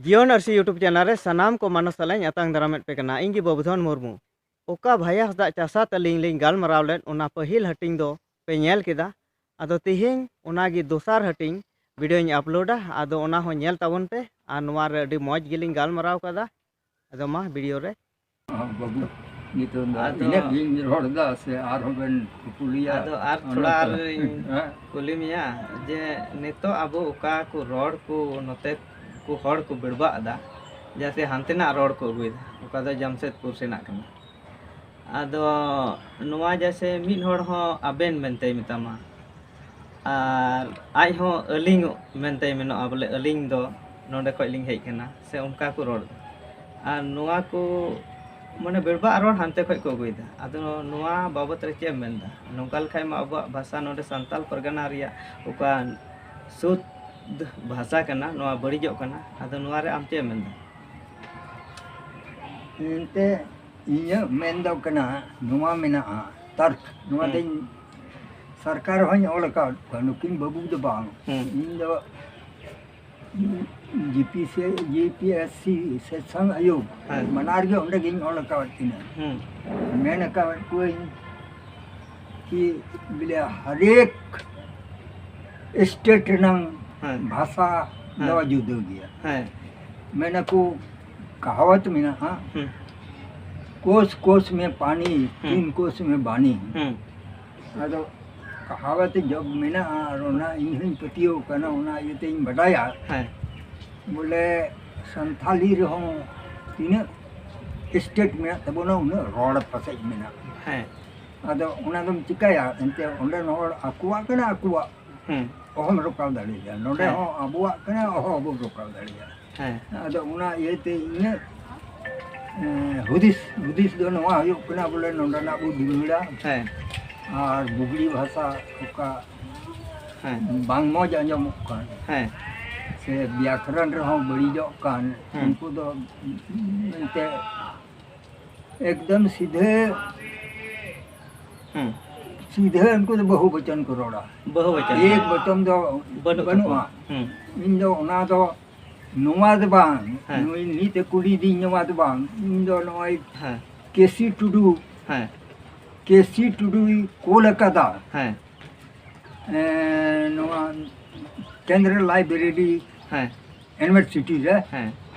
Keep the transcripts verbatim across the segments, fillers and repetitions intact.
ᱡᱤᱭᱚᱱ ᱟᱹᱨᱥᱤ YouTube channel ᱨᱮ ᱥᱟᱱᱟᱢ ᱠᱚ ᱢᱟᱱᱚᱥ ᱥᱟᱞᱟᱜ ᱤᱧ ᱟᱛᱟᱝ ᱫᱟᱨᱟᱢᱮᱫ ᱯᱮ ᱠᱟᱱᱟ᱾ ᱤᱧ ᱜᱮ ᱵᱟᱹᱵᱩᱫᱷᱚᱱ ᱢᱩᱨᱢᱩ᱾ ᱚᱠᱟ ᱵᱷᱟᱭᱟᱥ ᱫᱟᱜ ᱪᱟᱥᱟ ᱛᱟᱹᱞᱤᱧ ᱞᱤᱧ ᱜᱟᱞᱢᱟᱨᱟᱣ ᱞᱮᱫ, ᱚᱱᱟ ᱯᱟᱹᱦᱤᱞ ᱦᱟᱹᱴᱤᱧ ᱫᱚ ᱯᱮ ᱧᱮᱞ ᱠᱮᱫᱟ᱾ ᱟᱫᱚ ᱛᱮᱦᱮᱧ ᱚᱱᱟᱜᱮ ᱫᱚᱥᱟᱨ ᱦᱟᱹᱴᱤᱧ ᱵᱷᱤᱰᱤᱭᱳᱧ ᱟᱯᱞᱳᱰᱟ᱾ ᱟᱫᱚ ᱚᱱᱟ ᱦᱚᱸ ᱧᱮᱞ ᱛᱟᱵᱚᱱ ᱯᱮ᱾ ᱟᱨ ᱱᱚᱣᱟ ᱨᱮ ᱟᱹᱰᱤ ᱢᱚᱡᱽ ᱜᱮᱞᱤᱧ ᱜᱟᱞᱢᱟᱨᱟᱣ ᱠᱟᱫᱟ᱾ ᱟᱫᱚ ᱢᱟ ᱵᱷᱤᱰᱤᱭᱳ ᱨᱮ᱾ ᱦᱚᱸ, ᱵᱟᱹᱵᱩ, ᱱᱤᱛᱚᱝ ᱫᱚ ᱟᱫᱚ ᱤᱱᱟᱹᱜ ᱜᱤᱧ ᱨᱚᱲ ᱮᱫᱟ ᱥᱮ ᱟᱨᱦᱚᱸ ᱵᱮᱱ ᱠᱩᱠᱞᱤᱭᱟ? ᱟᱫᱚ ᱟᱨ ᱚᱱᱟ ᱛᱷᱚᱲᱟ ᱠᱚ᱾ ᱟᱨᱤᱧ ᱦᱮᱸ? ᱠᱩᱞᱤ ᱢᱮᱭᱟ ᱡᱮ ᱱᱤᱛᱚᱜ ᱟᱵᱚ ᱚᱠᱟ ᱠᱚ ᱨᱚᱲ ᱠᱚ ᱱᱚᱛᱮ ᱠᱚ ᱦᱚᱲ ᱠᱚ ᱵᱮᱲᱵᱟᱜ ᱮᱫᱟ, ᱡᱮᱭᱥᱮ ᱦᱟᱱᱛᱮᱱᱟᱜ ᱨᱚᱲ ᱠᱚ ᱟᱹᱜᱩᱭᱮᱫᱟ, ᱚᱠᱟ ᱫᱚ ᱡᱟᱢᱥᱮᱫᱽᱯᱩᱨ ᱥᱮᱱᱟᱜ ᱠᱟᱱᱟ᱾ ᱟᱫᱚ ᱱᱚᱣᱟ ᱡᱮᱭᱥᱮ ᱢᱤᱫ ᱦᱚᱲ ᱦᱚᱸ ᱟᱵᱮᱱ ᱢᱮᱱᱛᱮᱭ ᱢᱮᱛᱟᱢᱟ, ᱟᱨ ᱟᱡ ᱦᱚᱸ ᱟᱹᱞᱤᱧ ᱢᱮᱱᱛᱮᱭ ᱢᱮᱱᱚᱜᱼᱟ, ᱵᱚᱞᱮ ᱟᱹᱞᱤᱧ ᱫᱚ ᱱᱚᱰᱮ ᱠᱷᱚᱡ ᱞᱤᱧ ᱦᱮᱡ ᱠᱟᱱᱟ, ᱥᱮ ᱚᱱᱠᱟ ᱠᱚ ᱨᱚᱲ ᱮᱫᱟ᱾ ᱟᱨ ᱱᱚᱣᱟ ᱠᱚ ᱢᱟᱱᱮ ᱵᱮᱲᱵᱟᱜ ᱨᱚᱲ ᱦᱟᱱᱛᱮ ᱠᱷᱚᱡ ᱠᱚ ᱟᱹᱜᱩᱭᱮᱫᱟ᱾ ᱟᱫᱚ ᱱᱚᱣᱟ ᱵᱟᱵᱚᱛ ᱨᱮ ᱪᱮᱫ ᱮᱢ ᱢᱮᱱᱫᱟ? ᱱᱚᱝᱠᱟ ᱞᱮᱠᱷᱟᱡ ᱢᱟ ᱟᱵᱚᱣᱟᱜ ᱵᱷᱟᱥᱟ ᱱᱚᱰᱮ ᱥᱟᱱᱛᱟᱞ ᱯᱟᱨᱜᱟᱱᱟ ᱨᱮᱭᱟᱜ ᱚᱠᱟ ᱥᱩᱫᱽᱫᱷ ᱵᱷᱟᱥᱟ ᱠᱟᱱᱟ, ᱱᱚᱣᱟ ᱵᱟᱹᱲᱤᱡᱚᱜ ᱠᱟᱱᱟ᱾ ᱟᱫᱚ ᱱᱚᱣᱟ ᱨᱮ ᱟᱢ ᱪᱮᱫ ᱮᱢ ᱢᱮᱱᱫᱟ? ᱮᱱᱛᱮ ᱤᱧᱟᱹᱜ ᱢᱮᱱ ᱫᱚ ᱠᱟᱱᱟ, ᱱᱚᱣᱟ ᱢᱮᱱᱟᱜᱼᱟ ᱛᱟᱨᱠ, ᱱᱚᱣᱟ ᱦᱩᱸ᱾ ᱫᱚᱧ ᱥᱚᱨᱠᱟᱨ ᱦᱚᱸᱧ ᱚᱞ ᱟᱠᱟᱫ ᱠᱚᱣᱟ, ᱱᱩᱠᱤᱱ ᱵᱟᱹᱵᱩ ᱫᱚ ᱵᱟᱝ᱾ ᱦᱩᱸ᱾ ᱤᱧ ᱫᱚ ᱡᱤ ᱯᱤ ᱥᱮ, G P S C session ᱟᱭᱳᱜᱽ, ᱦᱮᱸ᱾ ᱵᱟᱱᱟᱨ ᱜᱮ ᱚᱸᱰᱮ ᱜᱤᱧ ᱚᱞ ᱟᱠᱟᱫ ᱠᱤᱱᱟ᱾ ᱦᱩᱸ᱾ ᱢᱮᱱ ᱟᱠᱟᱫ ᱠᱚᱣᱟᱧ ᱠᱤ ᱵᱚᱞᱮ ᱦᱟᱨᱮᱠ ᱥᱴᱮᱴ ᱨᱮᱱᱟᱝ ᱦᱮᱸ᱾ ᱵᱷᱟᱥᱟ ᱫᱚ ᱦᱮᱸ᱾ ᱡᱩᱫᱟᱹ ᱜᱮᱭᱟ᱾ ᱦᱮᱸ᱾ ᱢᱮᱱᱟᱠᱚ ᱠᱟᱦᱟᱣᱟᱛ ᱢᱮᱱᱟᱜᱼᱟ, ᱦᱩᱸ᱾ ᱠᱳᱥ ᱠᱳᱥ ᱢᱮ ᱯᱟᱱᱤ, ᱦᱩᱸ᱾ ᱛᱤᱱ ᱠᱳᱥ ᱢᱮ ᱵᱟᱱᱤ᱾ ᱦᱩᱸ᱾ ᱟᱫᱚ ᱠᱟᱦᱟᱣᱟᱛ ᱡᱚᱵ ᱢᱮᱱᱟᱜᱼᱟ ᱟᱨ ᱚᱱᱟ ᱤᱧ ᱦᱚᱸᱧ ᱯᱟᱹᱛᱭᱟᱹᱣ ᱠᱟᱱᱟ, ᱚᱱᱟ ᱤᱭᱟᱹᱛᱮᱧ ᱵᱟᱰᱟᱭᱟ᱾ ᱦᱮᱸ᱾ ᱵᱚᱞᱮ ᱥᱟᱱᱛᱷᱟᱞᱤ ᱨᱮᱦᱚᱸ ᱛᱤᱱᱟᱹᱜ ᱥᱴᱮᱴ ᱢᱮᱱᱟᱜ ᱛᱟᱵᱚᱱᱟ, ᱩᱱᱟᱹᱜ ᱨᱚᱲ ᱯᱟᱥᱮᱡ ᱢᱮᱱᱟᱜᱼᱟ᱾ ᱦᱮᱸ᱾ ᱟᱫᱚ ᱚᱱᱟ ᱫᱚᱢ ᱪᱤᱠᱟᱹᱭᱟ? ᱮᱱᱛᱮ ᱚᱸᱰᱮᱱ ᱦᱚᱲ ᱟᱠᱚᱣᱟᱜ ᱠᱟᱱᱟ, ᱟᱠᱚᱣᱟᱜ ᱦᱩᱸ᱾ ᱚᱦᱚᱢ ᱨᱚᱯᱟᱣ ᱫᱟᱲᱮᱭᱟᱜᱼᱟ᱾ ᱱᱚᱰᱮ ᱦᱮᱸ᱾ ᱦᱚᱸ ᱟᱵᱚᱣᱟᱜ ᱠᱟᱱᱟ, ᱚᱦᱚ ᱵᱚᱱ ᱨᱚᱯᱟᱣ ᱫᱟᱲᱮᱭᱟᱜᱼᱟ᱾ ᱦᱮᱸ᱾ ᱟᱫᱚ ᱚᱱᱟ ᱤᱭᱟᱹᱛᱮ ᱤᱧᱟᱹᱜ, ᱮᱸ, ᱦᱩᱫᱤᱥ, ᱦᱩᱫᱤᱥ ᱫᱚ ᱱᱚᱣᱟ ᱦᱩᱭᱩᱜ ᱠᱟᱱᱟ, ᱵᱚᱞᱮ ᱱᱚᱰᱮᱱᱟᱜ ᱵᱚ ᱫᱩᱞᱟᱹᱲᱟ᱾ ᱦᱮᱸ᱾ ᱟᱨ ᱵᱩᱜᱽᱲᱤ ᱵᱷᱟᱥᱟ ᱚᱠᱟ ᱦᱮᱸ᱾ ᱵᱟᱝ ᱢᱚᱡᱽ ᱟᱸᱡᱚᱢᱚᱜ ᱠᱟᱱ, ᱦᱮᱸ᱾ ᱥᱮ ᱵᱮᱭᱟᱠᱨᱚᱱ ᱨᱮᱦᱚᱸ ᱵᱟᱹᱲᱤᱡᱚᱜ ᱠᱟᱱ, ᱦᱮᱸ᱾ ᱩᱱᱠᱩ ᱫᱚ ᱮᱱᱛᱮ ᱮᱠᱫᱚᱢ ᱥᱤᱫᱷᱟᱹ, ᱦᱩᱸ᱾ ᱥᱤᱫᱷᱟᱹ ᱩᱱᱠᱩ ᱫᱚ ᱵᱟᱹᱦᱩ ᱵᱚᱪᱚᱱ ᱠᱚ ᱨᱚᱲᱟ᱾ ᱵᱟᱹᱦᱩ ᱵᱚᱪᱚᱱ᱾ ᱮᱠ ᱵᱚᱪᱚᱱ ᱫᱚ ᱵᱟᱹᱱᱩᱜ ᱵᱟᱹᱱᱩᱜᱼᱟ᱾ ᱛᱟᱠᱚᱣᱟ᱾ ᱦᱩᱸ᱾ ᱤᱧ ᱫᱚ ᱚᱱᱟ ᱫᱚ ᱱᱚᱣᱟ ᱫᱚ ᱵᱟᱝ, ᱦᱮᱸ᱾ ᱱᱩᱭ ᱱᱤᱛ ᱮ ᱠᱩᱞᱤᱭᱮᱫᱤᱧ, ᱱᱚᱣᱟ ᱫᱚ ᱵᱟᱝ, ᱤᱧ ᱫᱚ ᱱᱚᱜᱼᱚᱭ ᱦᱮᱸ᱾ ᱠᱮᱥᱤ ᱴᱩᱰᱩ, ᱦᱮᱸ᱾ ᱠᱮᱥᱤ ᱴᱩᱰᱩᱭ ᱠᱳᱞ ᱟᱠᱟᱫᱟ᱾ ᱦᱮᱸ᱾ ᱮᱸ, ᱱᱚᱣᱟ ᱠᱮᱱᱫᱨᱤᱭᱚ ᱞᱟᱭᱵᱨᱮᱨᱤ ᱦᱮᱸ᱾ ᱤᱭᱩᱱᱤᱵᱷᱟᱨᱥᱤᱴᱤ ᱨᱮ, ᱦᱮᱸ᱾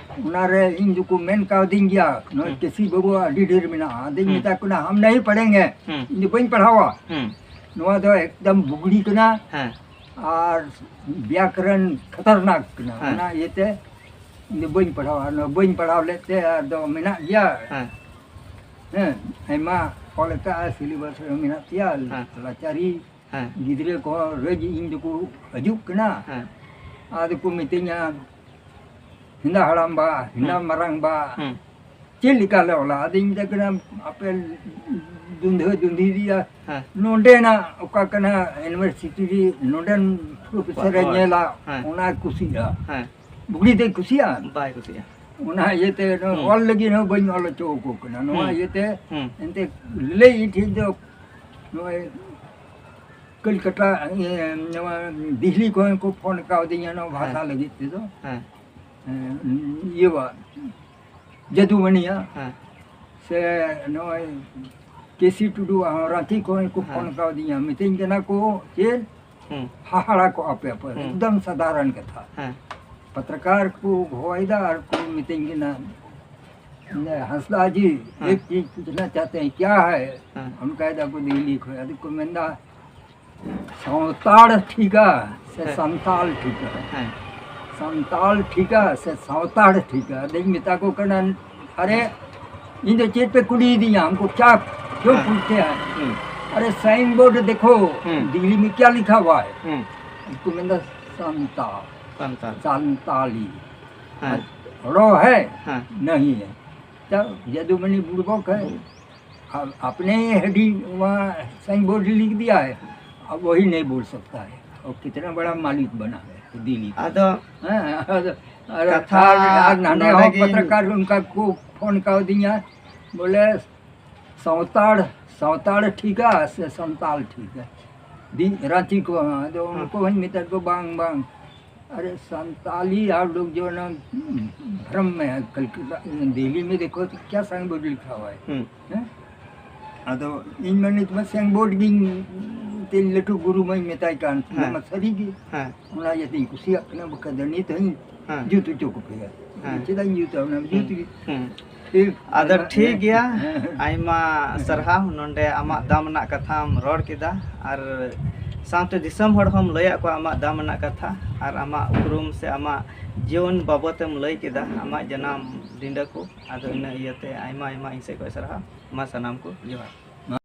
ᱚᱱᱟᱨᱮ ᱤᱧ ᱫᱚᱠᱚ ᱢᱮᱱ ᱠᱟᱣᱫᱤᱧ ᱜᱮᱭᱟ, ᱱᱚᱜᱼᱚᱭ ᱦᱩᱸ᱾ ᱠᱮᱥᱤ ᱵᱟᱹᱵᱩᱣᱟᱜ ᱟᱹᱰᱤ ᱰᱷᱮᱨ ᱢᱮᱱᱟᱜᱼᱟ᱾ ᱟᱫᱚᱧ ᱦᱩᱸ᱾ ᱢᱮᱛᱟ ᱠᱚ ᱠᱟᱱᱟ, "ᱦᱟᱢ ᱱᱟᱦᱤ ᱯᱟᱲᱷᱮᱝᱜᱮ, ᱦᱩᱸ᱾ ᱤᱧ ᱫᱚ ᱵᱟᱹᱧ ᱯᱟᱲᱦᱟᱣᱟ, ᱦᱩᱸ᱾ ᱱᱚᱣᱟ ᱫᱚ ᱮᱠᱫᱚᱢ ᱵᱩᱜᱽᱲᱤ ᱠᱟᱱᱟ ᱦᱮᱸ᱾ ᱟᱨ ᱵᱮᱭᱟᱠᱨᱚᱱ ᱠᱷᱟᱛᱟᱨᱱᱟᱠ ᱠᱟᱱᱟ, ᱦᱮᱸ᱾ ᱚᱱᱟ ᱤᱭᱟᱹᱛᱮ ᱤᱧ ᱫᱚ ᱵᱟᱹᱧ ᱯᱟᱲᱦᱟᱣᱟ, ᱱᱚᱣᱟ ᱵᱟᱹᱧ ᱯᱟᱲᱦᱟᱣ ᱞᱮᱫ ᱛᱮ ᱟᱫᱚ ᱢᱮᱱᱟᱜ ᱜᱮᱭᱟ, ᱦᱮᱸ᱾ ᱦᱮᱸ, ᱟᱭᱢᱟ ᱚᱞ ᱟᱠᱟᱫᱼᱟ, ᱥᱤᱞᱮᱵᱟᱥ ᱨᱮ ᱢᱮᱱᱟᱜ ᱜᱮᱭᱟ, ᱦᱮᱸ᱾ ᱞᱟᱪᱟᱨᱤ ᱦᱮᱸ᱾ ᱜᱤᱫᱽᱨᱟᱹ ᱠᱚ ᱨᱟᱹᱡᱽ ᱤᱧ ᱫᱚᱠᱚ ᱦᱤᱡᱩᱜ ᱠᱟᱱᱟ, ᱦᱮᱸ᱾ ᱟᱫᱚ ᱠᱚ ᱢᱤᱛᱟᱹᱧᱟ, 'ᱦᱮᱸᱫᱟ ᱦᱟᱲᱟᱢ ᱵᱟ, ᱦᱮᱸᱫᱟ ᱦᱩᱸ᱾ ᱢᱟᱨᱟᱝ ᱵᱟ, ᱦᱩᱸ᱾ ᱪᱮᱫ ᱞᱮᱠᱟ ᱞᱮ ᱚᱞᱟ?' ᱟᱫᱚᱧ ᱢᱮᱛᱟ ᱠᱤᱱᱟ, "ᱟᱯᱮ ᱫᱩᱸᱫᱷᱟᱹ ᱫᱩᱸᱫᱷᱤ ᱨᱮᱭᱟᱜ ᱦᱮᱸ᱾ ᱱᱚᱰᱮᱱᱟᱜ ᱚᱠᱟ ᱠᱟᱱᱟ ᱤᱭᱩᱱᱤᱵᱷᱟᱨᱥᱤᱴᱤ ᱨᱮ ᱱᱚᱰᱮᱱ ᱯᱨᱚᱯᱷᱮᱥᱚᱨᱮ ᱦᱳᱭ᱾ ᱧᱮᱞᱟ, ᱦᱮᱸ᱾ ᱚᱱᱟᱭ ᱠᱩᱥᱤᱜᱼᱟ, ᱦᱮᱸ᱾ ᱵᱩᱜᱽᱲᱤ ᱛᱮᱭ ᱠᱩᱥᱤᱭᱟᱜᱼᱟ?" ᱵᱟᱭ ᱠᱩᱥᱤᱜᱼᱟ᱾ ᱚᱱᱟ ᱤᱭᱟᱹᱛᱮ ᱱᱚᱣᱟ ᱦᱩᱸ᱾ ᱚᱞ ᱞᱟᱹᱜᱤᱫ ᱦᱚᱸ ᱵᱟᱹᱧ ᱚᱞ ᱦᱚᱪᱚ ᱟᱠᱚ ᱠᱟᱱᱟ᱾ ᱱᱚᱣᱟ ᱦᱩᱸ᱾ ᱤᱭᱟᱹᱛᱮ ᱦᱩᱸ᱾ ᱮᱱᱛᱮ ᱞᱟᱹᱭ ᱴᱷᱤᱠ ᱫᱚ ᱱᱚᱜᱼᱚᱭ ᱠᱚᱞᱠᱟᱛᱟ, ᱤᱭᱟᱹ, ᱱᱚᱣᱟ ᱫᱤᱞᱞᱤ ᱠᱷᱚᱱ ᱠᱚ ᱯᱷᱳᱱ ᱠᱟᱣᱫᱤᱧᱟ ᱱᱚᱣᱟ ᱵᱷᱟᱥᱟ ᱦᱮᱸ᱾ ᱞᱟᱹᱜᱤᱫ ᱛᱮᱫᱚ᱾ ᱦᱮᱸ᱾ ᱦᱮᱸ, ᱤᱭᱟᱹ ᱵᱟ, ᱡᱟᱫᱩᱢᱚᱱᱤᱭᱟ᱾ ᱦᱮᱸ᱾ ᱥᱮ ᱱᱚᱜᱼᱚᱭ ᱠᱮᱥᱤ ᱴᱩᱰᱩᱣᱟᱜ ᱦᱚᱸ ᱨᱟᱸᱪᱤ ᱠᱷᱚᱱ ᱠᱚ ᱦᱮᱸ᱾ ᱯᱷᱳᱱ ᱠᱟᱣᱫᱤᱧᱟ, ᱢᱤᱛᱟᱹᱧ ᱠᱟᱱᱟ ᱠᱚ, "ᱪᱮᱫ ᱦᱩᱸ᱾ ᱦᱟᱦᱟᱲᱟ ᱠᱚᱜᱼᱟ ᱯᱮ ᱟᱯᱮ?" ᱦᱩᱸ᱾ ᱮᱠᱫᱚᱢ ᱥᱟᱫᱷᱟᱨᱚᱱ ᱠᱟᱛᱷᱟ᱾ ᱦᱮᱸ᱾ ᱯᱟᱛᱨᱠᱟᱨ ᱠᱚ ᱦᱚᱦᱚᱭᱮᱫᱟ ᱟᱨ ᱠᱚ ᱢᱤᱛᱟᱹᱧ ᱠᱟᱱᱟ, "ᱦᱟᱸᱥᱫᱟ ᱡᱤ, ᱦᱮᱸ᱾ ᱮᱠ ᱪᱤᱡᱽ ᱯᱩᱪᱷᱱᱟ ᱪᱟᱦᱛᱮ ᱦᱮᱸ, ᱠᱭᱟ ᱦᱟᱭ?" ᱦᱮᱸ᱾ ᱚᱱᱠᱟᱭ ᱫᱟᱠᱚ ᱫᱤᱞᱞᱤ ᱠᱷᱚᱱ᱾ ᱟᱫᱚ ᱠᱚ ᱢᱮᱱᱫᱟ, "ᱥᱟᱶᱛᱟᱲ ᱴᱷᱤᱠᱟ ᱥᱮ ᱦᱮᱸ᱾ ᱥᱟᱱᱛᱟᱞ ᱴᱷᱤᱠᱟ?" ᱦᱮᱸ᱾ "ᱥᱟᱱᱛᱟᱞ ᱴᱷᱤᱠᱟ ᱥᱮ ᱥᱟᱶᱛᱟᱲ ᱴᱷᱤᱠᱟ?" ᱟᱫᱚᱧ ᱢᱮᱛᱟ ᱠᱚ ᱠᱟᱱᱟ, "ᱟᱨᱮ, ᱤᱧ ᱫᱚ ᱪᱮᱫ ᱯᱮ ᱠᱩᱞᱤᱭᱮᱫᱤᱧᱟ? हमको क्या, क्यों ᱦᱮᱸ᱾ पूछते हैं? ᱦᱩᱸ᱾ अरे, साइन बोर्ड देखो, ᱦᱩᱸ᱾ दिल्ली में क्या लिखा हुआ है?" ᱦᱩᱸ᱾ ᱩᱱᱠᱩ ᱢᱮᱱᱫᱟ, "ᱥᱟᱱᱛᱟᱲ, ᱥᱟᱱᱛᱟᱲ᱾ ᱥᱟᱱᱛᱟᱞᱤ, ᱦᱮᱸ᱾ ᱨᱚ ᱦᱮ, ᱦᱮᱸ᱾ ᱱᱟᱦᱤ ᱦᱮ, ᱛᱚ ᱡᱟᱫᱩᱢᱚᱱᱤ ᱵᱩᱲᱵᱚᱠ ᱦᱮ, ᱦᱩᱸ᱾ ᱟᱯ-, ᱟᱯᱱᱮ ᱦᱮᱰᱤᱝ ᱣᱟᱦᱟᱸ ᱥᱟᱭᱤᱱ ᱵᱳᱨᱰ ᱞᱤᱠᱷ ᱫᱤᱭᱟ ᱦᱮ, ᱟᱵ ᱣᱟᱦᱤ ᱱᱟᱦᱤ ᱵᱳᱞ ᱥᱟᱠᱛᱟ ᱦᱮ, ᱟᱨ ᱠᱤᱛᱱᱟ ᱵᱟᱲᱟ ᱢᱟᱞᱤᱠ ᱵᱟᱱᱟ ᱦᱮ ᱫᱤᱞᱞᱤ ᱠᱟ?" ᱟᱫᱚ ᱦᱮᱸ, ᱟᱫᱚ, ᱟᱨ, ᱠᱟᱛᱷᱟ ᱟᱨ, ᱟᱨ ᱱᱟᱱᱮ ᱱᱚᱰᱮ ᱦᱚᱸ ᱜᱤᱧ ᱯᱚᱛᱨᱚᱠᱟᱨ ᱩᱱᱠᱟ ᱠᱚ ᱯᱷᱳᱱ ᱠᱟᱣᱫᱤᱧᱟ, ᱵᱚᱞᱮ, "ᱥᱟᱶᱛᱟᱲ, ᱥᱟᱶᱛᱟᱲ ᱴᱷᱤᱠᱟ ᱥᱮ ᱥᱟᱱᱛᱟᱞ ᱴᱷᱤᱠᱟ?" ᱫᱤ-, ᱨᱟᱸᱪᱤ ᱠᱚ, ᱟᱫᱚ ᱦᱮᱸ᱾ ᱩᱱᱠᱩ ᱦᱚᱸᱧ ᱢᱮᱛᱟ ᱠᱚ, "ᱵᱟᱝ, ᱵᱟᱝ, अरे संताली आप लोग जो है ना, भ्रम में है। कलकत्ता, दिल्ली में देखो तो क्या साइन बोर्ड लिखा हुआ है, हैं? ᱟᱫᱚ ᱤᱧ ᱢᱟ ᱱᱤᱛ ᱢᱟ ᱥᱟᱭᱤᱱ ᱵᱳᱨᱰ ᱜᱤᱧ, ᱛᱤᱧ ᱞᱟᱹᱴᱩ ᱜᱩᱨᱩ ᱢᱟᱧ ᱢᱮᱛᱟᱭ ᱠᱟᱱ, ᱦᱮᱸ᱾ ᱚᱱᱟ ᱢᱟ ᱥᱟᱹᱨᱤ ᱜᱮ᱾ ᱦᱮᱸ᱾ ᱚᱱᱟ ᱤᱭᱟᱹᱛᱮᱧ ᱠᱩᱥᱤᱭᱟᱜ ᱠᱟᱱᱟ, ᱵᱟᱠᱷᱟᱡ ᱫᱚ ᱱᱤᱛ ᱦᱚᱸᱧ ᱦᱮᱸ᱾ ᱡᱩᱛ ᱦᱚᱪᱚ ᱠᱚ ᱠᱮᱭᱟ᱾ ᱦᱮᱸ᱾ ᱪᱮᱫᱟᱜ ᱤᱧ ᱡᱩᱛᱟ? ᱚᱱᱟ ᱡᱩᱛ ᱜᱮ᱾ ᱦᱮᱸ᱾ ᱴᱷᱤᱠ᱾ ᱟᱫᱚ ᱦᱮᱸ᱾ ᱴᱷᱤᱠ ᱜᱮᱭᱟ᱾ ᱦᱮᱸ᱾ ᱟᱭᱢᱟ ᱥᱟᱨᱦᱟᱣ ᱱᱚᱰᱮ ᱟᱢᱟᱜ ᱫᱟᱢ ᱨᱮᱱᱟᱜ ᱠᱟᱛᱷᱟᱢ ᱨᱚᱲ ᱠᱮᱫᱟ, ᱟᱨ ᱥᱟᱶᱛᱮ ᱫᱤᱥᱚᱢ ᱦᱚᱲ ᱦᱚᱸᱢ ᱞᱟᱹᱭᱟᱫ ᱠᱚᱣᱟ ᱟᱢᱟᱜ ᱫᱟᱢ ᱨᱮᱱᱟᱜ ᱠᱟᱛᱷᱟ ᱟᱨ ᱟᱢᱟᱜ ᱩᱯᱨᱩᱢ ᱥᱮ ᱟᱢᱟᱜ ᱡᱤᱭᱚᱱ ᱵᱟᱵᱚᱛᱮᱢ ᱞᱟᱹᱭ ᱠᱮᱫᱟ, ᱟᱢᱟᱜ ᱡᱟᱱᱟᱢ ᱰᱤᱸᱰᱟᱹ ᱠᱚ᱾ ᱟᱫᱚ ᱤᱱᱟᱹ ᱤᱭᱟᱹᱛᱮ ᱟᱭᱢᱟ ᱟᱭᱢᱟ ᱤᱧ ᱥᱮᱫ ᱠᱷᱚᱱ ᱥᱟᱨᱦᱟᱣ᱾ ᱢᱟ ᱥᱟᱱᱟᱢ ᱠᱚ ᱡᱚᱦᱟᱨ᱾